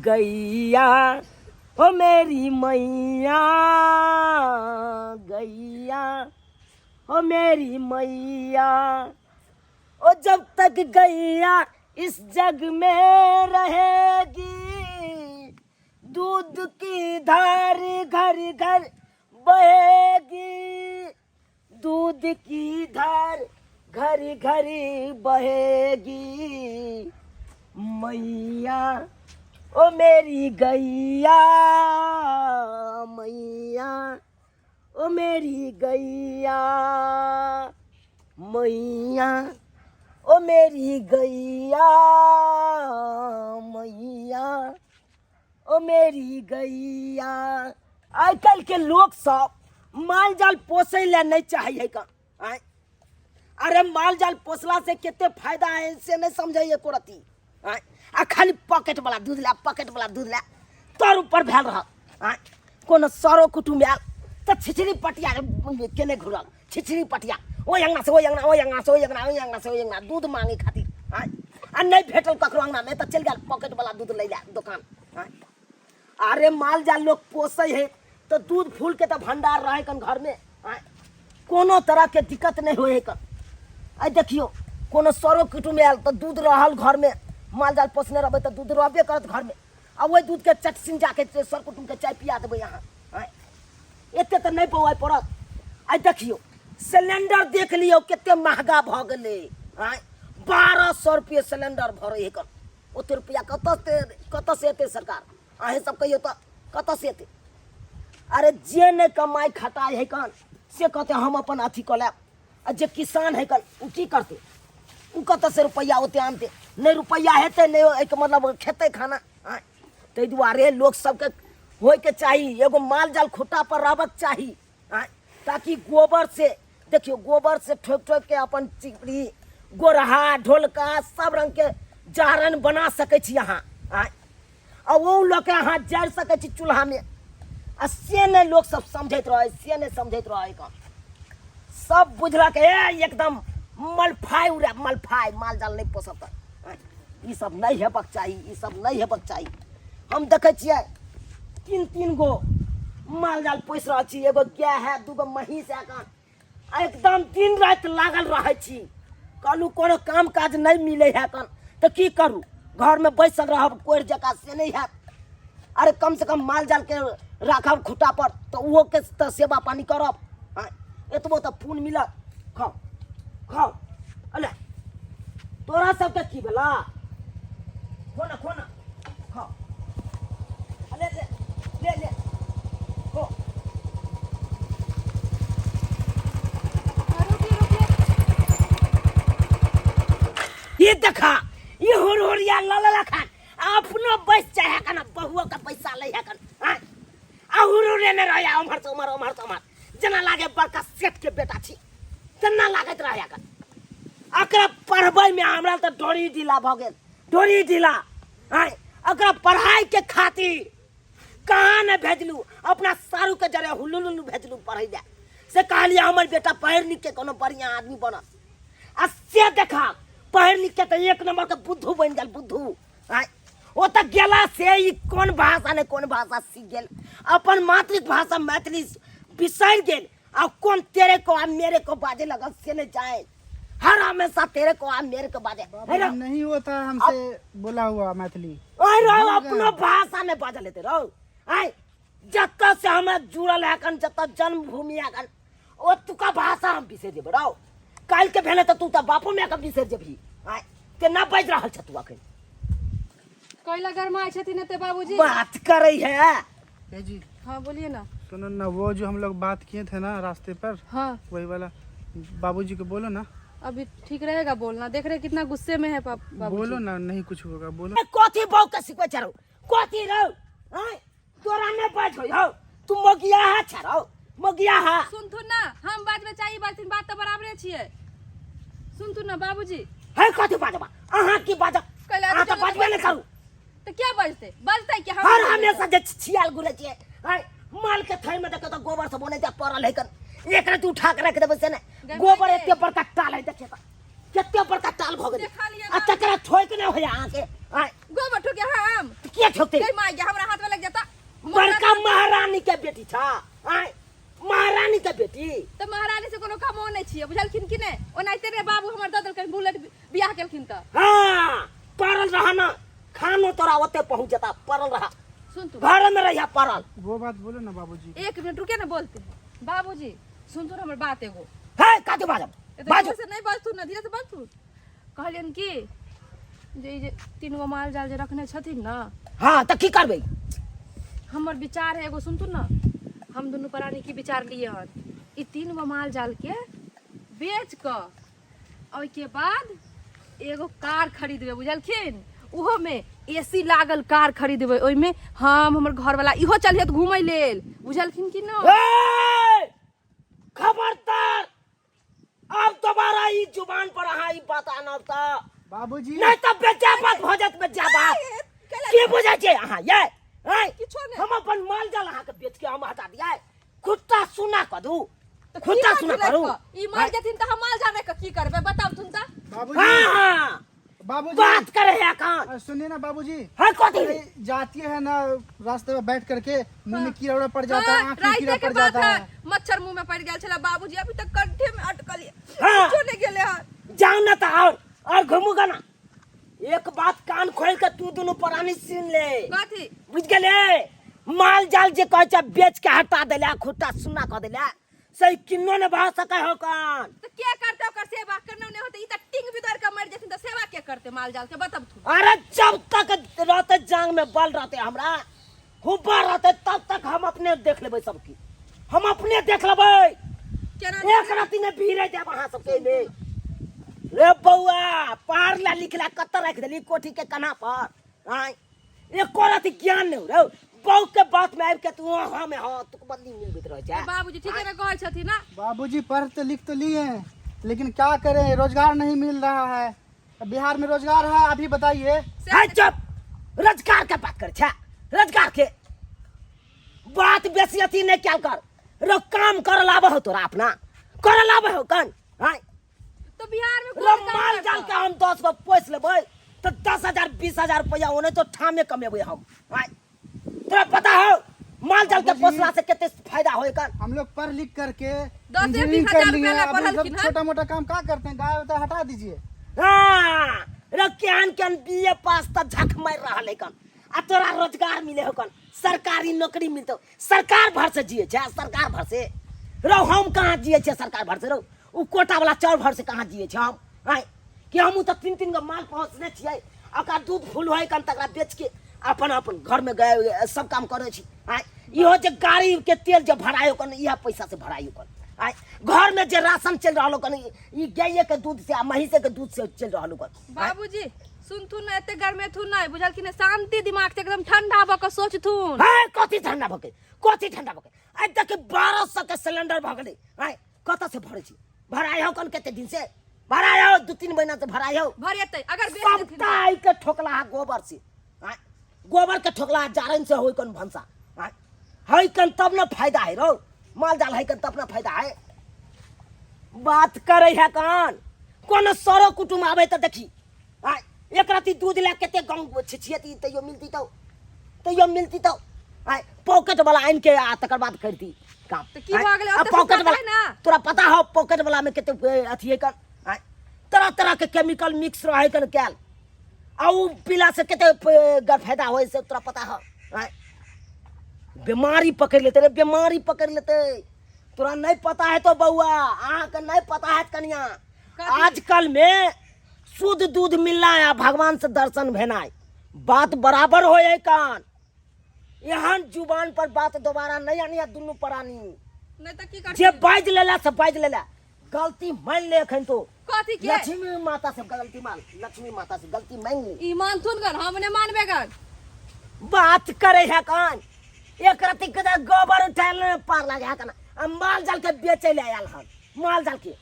गैया ओ मेरी मैया, गैया ओ मेरी मैया, ओ जब तक गैया इस जग में रहेगी, दूध की धार घर घर बहेगी, दूध की धार घर घर बहेगी। मैया ओ मेरी गैया, मैया ओ मेरी गैया, मैया ओ मेरी गैया, मैया ओ मेरी गैया। आइ काल्हि के लोक सब माल जाल पोसै लए नहि चाहै है का। आँय, अरे माल जाल पोसला से कते फायदा है से नहीं समझै एको रत्ती। आँय, आ खाली पॉकेट वाला दूध ला, पॉकेट वाला दूध ला तर ऊपर भेल रह। आँय, कोनो सरो कुटुम्ब आयल तऽ छिछरी पटिया केने घुरल, छिछरी पटिया ओहि अंगना से ओहि अंगना, ओहि अंगना से ओहि अंगना, ओहि अंगना से ओहि अंगना दूध मांगे खातिर। आँय, आ नहीं भेटल ककरो अंगना में तऽ चलि गेल पॉकेट वाला दूध लै लए दोकान। आँय, अरे माल जाल लोग पोसै है तऽ दूध फूल के तऽ भंडार रहे कन घर में। आँय, कोनो तरह के दिक्कत नहीं होए है कन। आइ देखियो कोनो सरो कुटुम्ब आयल तऽ दूध रहल घर में, माल जाल पोसने रहबै तऽ दूध रहबे करत घर में, आ ओहि दूध के चटसिन जाके सर कुटुम्ब के चाय पिया देबै अहाँ। आँय, एते तऽ नहि बौआइ पड़त। आइ देखियो सिलेंडर देख लियौ कते महगा भऽ गेलै। आँय, 1200 रुपये सिलेंडर भरै है कन, ओते रुपया कतऽ से एतै सरकार? अहें सब कहियौ तऽ कतऽ से एतै? अरे जे नहि कमाइ खटाइ है कन से कहतै हम अपन अथी कऽ लेब, आ जे किसान है कन ओ की करतै? ओ कतऽ से रुपैआ ओते आनतै? नहि रुपैआ हेतै नहि एहिके मतलब खेतै खाना। आँय, ताहि दुआरे लोक सबके होइके चाही एगो माल जाल खुट्टा पर रहबाक चाही। आँय, ताकि गोबर से देखियौ गोबर से ठोकि ठोकि के अपन चिपड़ी गोरहा ढोलका सब रंग के जारन बना सकै छी अहाँ। आँय, आ ओ लऽ के अहाँ जरि सकै छी चूल्हामे, आ से नहि लोक सब समझैत रहै, से नहि समझैत रहै कऽ सब बुझलक ए एकदम मलफाइ उड़े मलफाइ, माल जाल नहि पोसब तऽ। आँय, ई सब नहि हेबाक चाही, ई सब नहि हेबाक चाही। हम देखै छियै तीन तीन गो माल जाल पोसि रहल छी, एगो गाय है, दूगो महींस है, कन एकदम दिन राति लागल रहै छी। कहलू कोनो काम काज नहि मिलै है कन तऽ की करू, घरमे बैसल रहब कोरि जकाँ से नहि हैत। अरे कम से कम माल जाल के राखब खुट्टा पर तऽ ओहो के तऽ सेवा पानी करब। आँय, एतबो तऽ पुण्य मिलत। खाउ खाउ, अले तोरा सबके की भेला? खो ना, खो ना, खाओ। ले ले ले ले, खो। रुकिए रुकिए, ये देखा ये हुरहुरिया ललला खान अपनो बैस जाय है कन, बहुओ के पैसा लै है कन। आँय, आ हुरहुरे ने रहै उम्हर से उम्हर, उम्हर से उम्हर, जेना लागे बड़का सेठ के बेटा छी तेना लागैत रहै कन। एकरा पढ़बै में हमरा तऽ डोरी ढीला भऽ गेल, डोरी ढीला। आँय, एकरा पढ़ाई के खातिर कहाँ ने भेजलू, अपना सारू के जरे हुलुलुलु भेजलू पढ़ै लए, से कहलियै हमर बेटा पढ़ि लिख के कोनो बढ़िया आदमी बनत, आ से देखा पढ़ि लिख के तऽ एक नंबर के बुद्धू बनि गेल, बुद्धू। आँय, ओ तऽ गेला से ई कोन भाषा ने कोन भाषा सीख गेल, अपन मातृभाषा मैथिली बिसरि गेल, आ कोन तेरे को आ मेरे को बाजे लगल से नहीं जाए, हर हमेशा तेरे को आ मेरे को बाजे। बाबू, अरे नहीं होता है हमसे बोला हुआ मैथिली। ओए रहो, अपनो भाषा में बाजा लेते रहो। आय जतऽ से हमरा जुड़ल है कन, जतऽ जन्मभूमि है कन, ओतुका भाषा हम बिसरि जेबै रहो। काल्हि के भेलै तऽ तू तऽ बापो माय के बिसरि जेबही। आय केना बाजि रहल छ तू अखन? कैला गरमाइ छथिन एते बाबूजी? बात करै है। ए जी। हाँ बोलिए ना। सुनो ना, वो जो हम लोग बात किए थे ना रास्ते पर, हाँ वही वाला बाबूजी को बोलो ना। अभी ठीक रहेगा बोलना, देख रहे कितना गुस्से में है बाबूजी। बोलो ना, नहीं कुछ होगा, बोलो। ए, कथी बहू के सिखबै छ रौ? कथी रौ? आँय, तोरा नहि बाज होइ हौ, तू मगिया हा छ रौ, मगिया हा। सुनथुन ना, हम बाजबै चाही बाजथिन, बात तऽ बराबरे छियै। सुनथुन ना बाबूजी। हे कथी बाजबा? अहाँ की बाजब? कैला अहाँ तऽ चलो बाजबे नहि करू। तऽ क्या बाजतै? बाजतै कि हम हर बाजबै? हमेशा जे छियाल घुरै छियै, आँय, माल के थैर में देखो तऽ गोबर से बनै छै पड़ल है कन, एक रति उठा के रख देबै से नहि, गंगा गोबर के। एते बड़का टाल है, देखिए तऽ कते बड़का टाल भऽ गेलै। देखा लिअ आ ना। तकरा ठोकि नहि होइए अहाँके, आय गोबर ठोके हम तऽ किया ठोकते गई माय गे हमरा हाथ में लग जाता बड़का महारानी के बेटी छा आय महारानी के बेटी तऽ महारानी से कोनो कमो नहि छियै बुझलखिन कि नहि ओनाहिते रे बाबू हमर दऽ देलखिन बुलेट बियाह केलखिन तऽ हाँ पड़ल रहा ना खानो तोरा ओते पहुंच जाता पड़ल रहा सुन तू घर में रहिया पड़ल वो बात बोलो ना बाबूजी एक मिनट रुके ना बोलते हैं बाबूजी सुन तू हमर बात एगो है काते बाजब एते बाजो जोर से नहीं बाजतू ना धीरे से बाजतू कहलियन कि जे ई जे तीन गो माल जाल जे रखने छथिन ना हाँ तऽ की करबै हमर विचार है एगो सुनतू ना हम दुनू प्राणी की विचार लिए हन ई तीन गो माल जाल के बेच कऽ ओहिके बाद एगो कार खरीदबै बुझलखिन ओहोमे एसी लागल कार खरीदबै ओहिमे हम हमर घरवाला इहो चलियत घूमै लेल बुझलखिन कि न ए! खबरदार अब दोबारा ई जुबान पर अहाँ ई बात आनब तऽ बाबूजी नहीं तऽ बेजा बात भऽ जायत बेजा बात की बुझै छियै अहाँ ये आँय? किछो नहि। हम अपन माल जाल अहाँके बेच के हम हटा दियै खुट्टा सुना कऽ दू तऽ की खुट्टा बात सुना भेलै करू कऽ? ई मर जेथिन तऽ हम माल जाल रखि कऽ की करबै बताबथुन तऽ बाबूजी हाँ हाँ बाबूजी बात करे है अखन सुनिए ना बाबूजी हाँ कथी अरे, जाती है ना रास्ते में बैठ करके मुंह में कीड़ा उड़ा पड़ जाता है हाँ, आंख में राइते कीड़ा के पड़ बात जाता है है मच्छर मुंह में पड़ गेल छला बाबूजी अभी तक कंठे में अटकल ये हाँ। किछो नहि गेलै हन जाओ ना तो और घूमूगा ना एक बात कान खोल के तू दोनों प्राणी सुन ले कथी बुझ गेले माल जाल जे कहै छै बेच के हटा देला खुट्टा सुना कऽ देला से किन्नो ने भऽ सकै हो कान तऽ के करते ओकर सेवा करना नहि होते ई तऽ टिंग बिदर के मरि जेथिन तऽ सेवा के करते माल जाल के बतबथुन अरे जब तक रहते जांग में बल रहते हमरा हुब्बा रहते तब तक हम अपने देख लेबै सबकी हम अपने देख लेबै केना एक राति में भीड़े जाब अहाँ सबके एहिमे रे बौआ पढ़ ला लिख ला कतऽ राखि देली कोठी के कन्हा पर आँय एको राति ज्ञान नहि रौ बहू के बात में आबि के तू हाँ में हाँ तू बदली मिलबैत रहै छै बाबूजी ठीक है ना कहै छथिन ना बाबूजी पढ़ तो लिख तो लिए हैं लेकिन क्या करें रोजगार नहीं मिल रहा है बिहार में रोजगार है अभी बताइए से है चुप रोजगार के बात कर छै रोजगार के बात बेसी अथी नहि कयल कर रो काम कर लाबऽ हो तोरा अपना कर लाबऽ हो कन आँय तो बिहार में रो कोन काम माल जाल करतौ? के हम 10 गो पोसि लेबै तऽ 10,000 20,000 रुपया ओने तो ठामे कमेबै हम आँय तोरा पता हो माल जाल के बाबूजी। पोसला से कते फायदा होय कन हम लोग पढ़ लिख करके दस इंजीनियरिंग बीस कर हजार लिए रुपया ला अब पढ़ल सब किन हन? छोटा मोटा काम का करते हैं गाय होता है हटा दीजिए हाँ रो केहन केहन बी ए पास तऽ झक मारि रहल है कन आ तोरा रोजगार मिले हो कन सरकारी नौकरी मिलतो सरकार भर से जिए छै सरकार भर से रौ हम कहाँ जिए छै सरकार भर से रौ उ कोटा वाला चाउर भर से कहाँ जिए छै हम आँय कि हमहूँ तऽ तीन तीन गो माल पहुँचने छियै ओकरा दूध फूल होइ कन तकरा बेच के अपन अपन घर में गए सब काम करै छी आँय इहो जे गाड़ी के तेल जे भरायो कन इएह पैसा से भरायो कन आँय घर में जे राशन चलि रहल कन ई गाये के दूध से आ महींसे के दूध से चलि रहल कन बाबूजी सुनथुन ना एते गरमेथुन नहीं बुझलखिन ने शांति दिमाग से एकदम ठंडा भऽ कऽ सोचथुन है कथी ठंडा भऽ गेल कथी ठंडा भऽ गेल आइ देखी 1200 के सिलेंडर भऽ गेलै आँय कतऽ से भरै छी भराइ हौ कन कते दिन से भराइ हौ 2-3 महीना से भराइ हौ भरेतै अगर बेच देथिन सबटा आइ के ठोकला हा गोबर से आँय गोबर के ठोकला जारन से होय कन भनसा आँय है कन तब न फायदा है रौ माल जाल है कन तब न फायदा है बात करे है कन कोनो सरो कुटुम आबै तऽ देखी आँय एक राति दूध लए कते गाँव छिछियती तैयो मिलती तो तैयो मिलती तो आँय पॉकेट वाला आनि के आ तकर बाद करती काम तऽ की भऽ गेलै? आ ओते पॉकेट सुविधा वाला छै ने? तोरा पता हो पॉकेट वाला में कते अथी है कन आँय तरह तरह के केमिकल मिक्स रहे कन कैल आ उ पीला से कते गरफायदा होय से तोरा पता हो आँय बीमारी पकड़ लेते रे बीमारी पकड़ लेते तोरा नहीं पता है तो बउआ अहाँके नहीं पता है कनिया आजकल में शुद्ध दूध मिलना है भगवान से दर्शन भेनाइ बात बराबर हो है कान एहन जुबान पर बात दोबारा नहीं आनी दुनू प्राणी नहीं तऽ की जे करथिन बाजि लेला से बाजि लेला गलती मान ले एखन तो कथी के लक्ष्मी माता से गलती मान लक्ष्मी माता से गलती मान ले ई मानथुन गन हम नहि मानबे गन बात करे है कान एक रति के गोबर उठायल पार लगे है कान आ माल जाल के बेचे ले आयल हन माल जाल के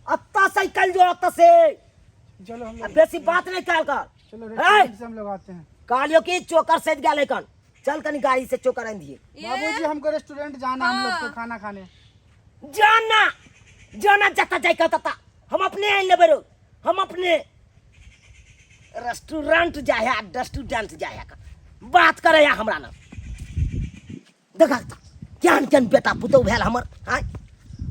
अत्ता से कल जो अत्ता से चलो हम आ लोग बेसी बात नहीं काल कर चलो ए! रेस्टोरेंट से हम लोग आते हैं कहलियो कि चोकर सज गेल कन चल कनी गाड़ी से चोकर आनि दिए बाबूजी हमको रेस्टोरेंट जाना हम लोग को हाँ। खाना खाने जाना जाना जता जाय के तता हम अपने आनि लेबै रो हम अपने रेस्टोरेंट जाए है रेस्टोरेंट जाए है बात करे है हमरा ना। देखा केहन केहन बेटा पुतहु भेल हमर। आँय,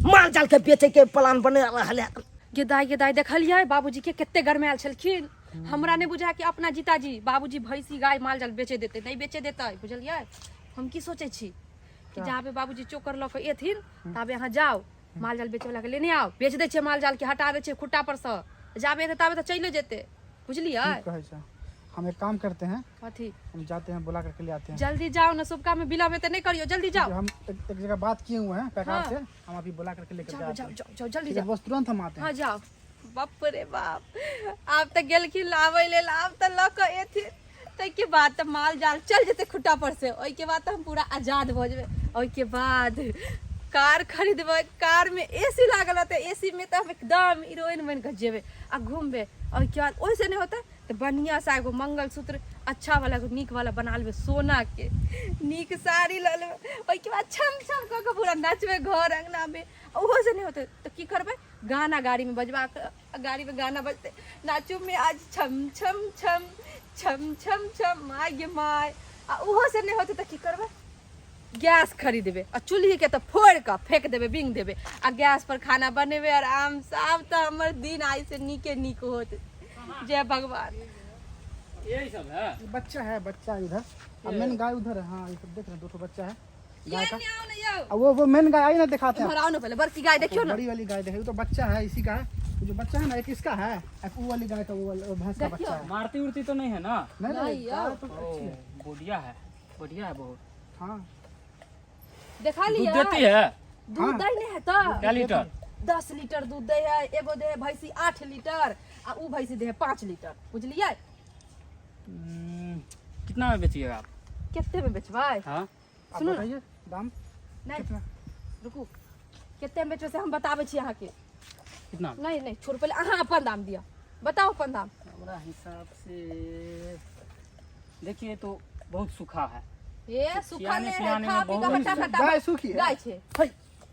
माल जाल के बेचे के प्लान बना रहल है। गे दाई, गे दाई, देखलियै बाबूजी के कते गरमायल छलखिन। हमरा नहि बुझाय कि अपना जीताजी बाबूजी भैंसी गाय माल जाल बेचे देतै, नहि बेचे देतै, बुझलियै? हम की सोचै छी कि जाबे बाबूजी चोकर लऽ कऽ एथिन ताबे अहाँ जाउ, माल जाल बेचैवला के लेने आउ, बेच दै छियै माल जाल के, हटा दै छियै खुट्टा पर सँ। जाबे एतै ताबे तऽ चलियो जेतै, बुझलियै? ठीक कहै छै। हम एक काम करते हैं। कथी? हम जाते हैं, बुला करके ले आते हैं। जल्दी जाओ ना, सुबह में बिलम्ब हेतै, नहीं करियो, जल्दी जाओ। हम एक जगह बात किए हुए हैं पैकार हाँ। से, हम अभी बुला करके लेकर जाओ जाते जाओ हैं। जाओ जाओ, जल्दी ठीक है, जाओ। बस तुरंत हम आते हैं। हाँ जाओ। बाप रे बाप, आब तऽ गेलखिन लाबै लेल, आब तऽ लऽ कऽ एथिन, ताहिके बाद तऽ माल जाल चलि जेतै खुट्टा पर से। ओहिके बाद तऽ हम पूरा आजाद भऽ जेबै। ओहिके बाद कार खरीदबै, कारमे ए सी लागल रहतै, ए सी मे तऽ हम एकदम हीरोइन बनि कऽ जेबै आ घूमबै। ओहिके बाद ओहिसँ नहि होतै तऽ बढ़िआँ सा एगो मंगलसूत्र अच्छा वाला, एगो नीक वाला बना लेबै सोना के, नीक साड़ी लऽ लेबै। ओहिके बाद छम छम कऽ कऽ पूरा नचबै घर अङ्गनामे। ओहोसँ नहि होतै तऽ की करबै, गाना गाड़ीमे बजबा कऽ, गाड़ीमे गाना बजतै, नाचू में आज छम छम छम छम छम छम, my गे my. आ ओहोसँ नहि होतै तऽ की करबै, गैस खरीदबै आ चूल्हीके तऽ फोड़ि कऽ फेंक देबै, बिंग देबै आ गैस पर खाना बनेबै आरामसँ। आब तऽ हमर दिन आइसँ नीके नीक होत। जय भगवान। यही सब है? ये बच्चा है, बच्चा इधर अब मेन गाय उधर है। हाँ, ये सब देख रहे हैं, दो ठो बच्चा है गाय का। ये आओ ना यौ। अब वो मेन गाय आई ना, दिखाते हैं। इम्हर आओ ना पहले, बड़की गाय देखियौ ना। बड़ी वाली गाय देखिए, वो तो बच्चा है, इसी का है। वो जो बच्चा है ना, एक इसका है, एक वो वाली गाय का, वो वाला वो भैंस का देखियो। बच्चा है। मारती उड़ती तो नहीं है ना? नहीं नहीं, नहीं, गाय यार। तो अच्छी है। बढ़िया है, बढ़िया है बहुत। हाँ। देखा दूध लिया? देती है? दूध हाँ। दै नहि है तऽ। क्या लीटर? 10 लीटर दूध दै है। एगो दे है भैंसी 8 लीटर आ उ भैंसी दे है 5 लीटर, बुझलियै? कितना में बेचिएगा आप? कते में बेचबै? हाँ। आप सुनो ना। बताइए दाम। नहि। कितना? रुकू, कते में बेचबै से हम बताबै छी अहाँके। कितना? नहि नहि, छोड़ू, पहिले अहाँ अपन दाम दिअ, बताउ अपन दाम। हमारा हिसाब से देखिए तो बहुत सूखा है। ए, सुखल खियाने नहि है, पियाने खा में पी कऽ बहुत हटा खटा। गाय सूखी है? गाय छै।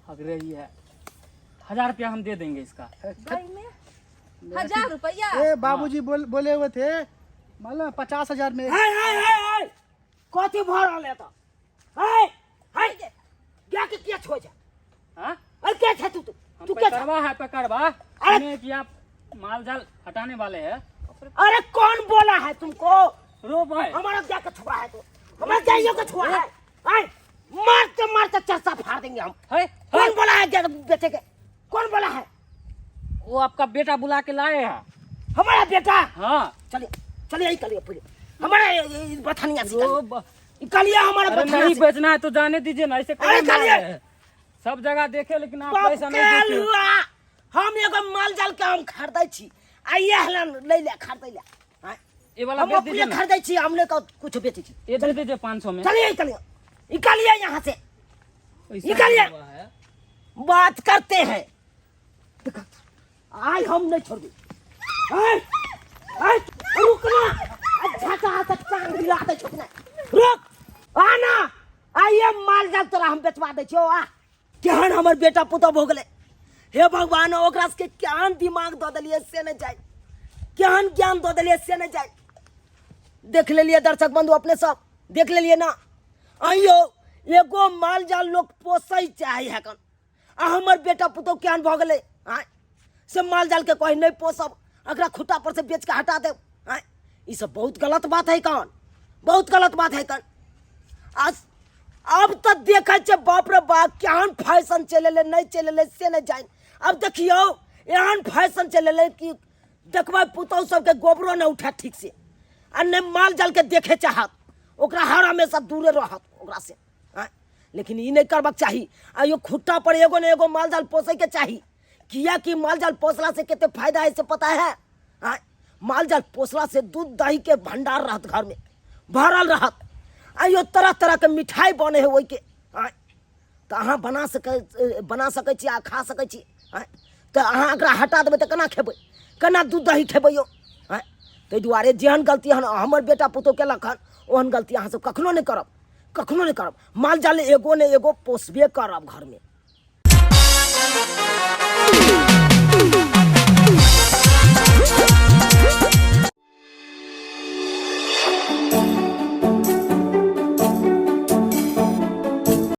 हग रही है। 1000 रुपया हम दे देंगे इसका। गाय में 1000 रुपया? ए बाबूजी, बोले हुए थे मालूम, 50,000 में। हाय हाय हाय हाय, कथी भऽ रहल है तऽ? हाय हाय, गाय के किया छोड़ जा? हाँ? अरे, के छै तू? तू हम तू के छै? पैकरवा है, पैकरवा। अरे! सुने कि आप माल जाल हटाने वाले हैं। अरे, कौन बोला है तुमको? रोप है। हमारा गाय के छुआ है तो, हमारा गायों के छुआ है? आय, मारते मारते चरसा फाड़ देंगे हम। है। कौन बोला है गाय बेचे के? कौन बोला है? वो आपका बेटा बुला के लाए हैं। हमारा बेटा? हाँ। चलिए चलिए, यही करिए पहले हमारा ये बथनिया से। रोप। निकालिए हमारा अरे, बथनिया नहीं से। बेचना है तो जाने दीजिए ना, ऐसे अरे, कौन मार निकालिए। रहे हैं? सब जगह देखे लेकिन आप बाप ऐसा के नहीं देखे। लुआ, हम एगो माल जाल के हम खरीदै छी आ ये हलन लै ले, खरीदै ले आँय? ये वाला हम बेच अपने दीजिए ना। खरीदै छी, हमने का कुछ बेचै छी। ये दे दीजिए 500 में। चलिए चलिए, निकालिए यहाँ से। ऐसा निकालिए। हुआ है। बात करते हैं। देखा, आज हम नहीं छोड़ दी। आय, आय, रुकना, अच्छा सा हाथ टांग हिला दे छोकना, रुक आना। आइए, माल जाल तोरा हम बेचवा दै छियौ। आ केहन हमर बेटा पुतोह भऽ गेलै, हे भगवान, ओकरा सबके केहन दिमाग दऽ देलियै से नहि जाय, केहन ज्ञान दऽ देलियै से नहि जाय। देख लेलियै दर्शक बंधु, अपने सब देख लेलियै ना? अइयो एगो माल जाल लोक पोसै चाहै है कन, आ हमर बेटा पुतोह केहन भऽ गेलै आँय, से माल जाल के कही नहि पोसब, एकरा खुट्टा पर से बेच के हटा देब आँय। ई सब बहुत गलत बात है कन, बहुत गलत बात है कन। आज अब तऽ देखै छै, बाप रे बाप, केहन फैशन चलि एलै, नहि चलि एलै से नहि जानि। अब देखियौ, एहन फैशन चलि एलै कि देखबै पुतहु सबके गोबरो नहि उठत ठीक से आ नहि माल जाल के देखे चाहत, ओकरा हर हमेशा दूरे रहत ओकरा से आँय। लेकिन ई नहि करबाक चाही। आ यो खुट्टा पर एगो ने एगो माल जाल पोसैके चाही, कियाकि माल जाल पोसला से कते फायदा है से पता है आँय? माल जाल पोसला से दूध दही के भंडार रहत, घर में भरल रहत। आ यो तरह तरह के मिठाई बने है ओहिके आँय, तऽ अहाँ बना सकै छी आ खा सकै छी आँय। तऽ अहाँ एकरा हटा देबै तऽ केना खेबै, केना दूध दही खेबै यौ आँय? ताहि दुआरे जेहन गलती हन हमर बेटा पुतोह केलक हन, ओहन गलती अहाँ सब कखनो नहि करब, कखनो नहि करब। माल जाल एगो ने एगो पोसबे करब घरमे।